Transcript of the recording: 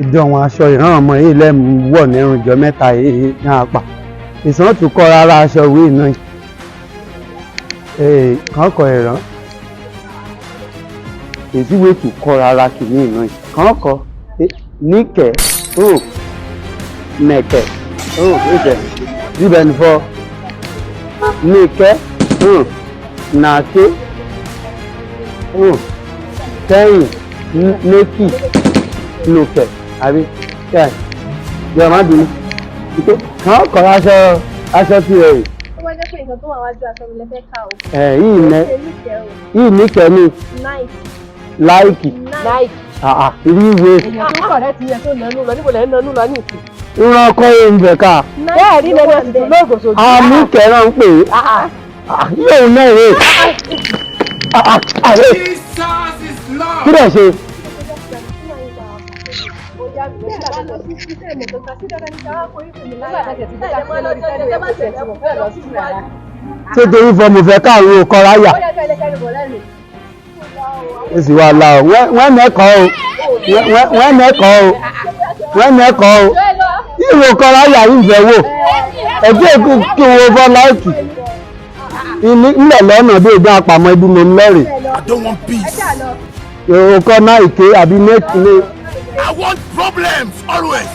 Ìjọ àwọn aṣọ ìran ọmọ yìí lẹ́mú wọ̀ nírun ìjọ mẹ́ta yìí ní apá ìsàn tún kọ́ rárá aṣọ ìwé náà ee kàn kọ ìran èsìwé tún kọ́ rárá kìíní ìná yìí kàn kọ níkẹ́ ó nẹ̀kẹ́ ó ìkẹ́ bíbẹ̀ nìfọ́ níkẹ́ ó nàké ó kẹ́yìn nékì nùkẹ́ àbí kẹ́ yọ má bínú kàn kọ́ aṣọ tirẹ̀ yìí. Tó bá jẹ́ pé nǹkan tó wà wájú aṣọ mi lẹ fẹ́ ká o. Ẹ̀ yìí nẹ. Ṣe níkẹ́ o. Yìí níkẹ́ ní. Nike. Láìkì. Nike. Àà irú ìwé. Èèyàn tó kọ̀ rẹ́ ti yẹ tó nanú lọ, níbo lẹ́ ń nanú lọ ní ìsìn? Ìran ọkọ yìí ń bẹ̀ ká. Bẹ́ẹ̀ rí lẹ́nu ẹ̀sìn tó lóògùn sójú. Àmì kẹ́rọ̀ ń pè é yóò náà rè é. Jesus is Lord. Kí ló ṣe? Ṣé torí fọmù fẹ́ káàró ọkọ ráyà ó sì wà láò wọ́n mẹ́kọ̀ọ́ o, wọ́n mẹ́kọ̀ọ́ o, wọ́n mẹ́kọ̀ọ́ o. Ìrò ọkọ ráyà yìí fẹ́ wò ẹjẹ́ kí wo fọ́ láìkì ńlẹ̀ lọ́nà bí ìgbà àpamọ́ ibi mo ń lọ́rẹ̀. I don't want peace. Ọkọ náà ìké àbí mẹ́kì ní. I want problems always.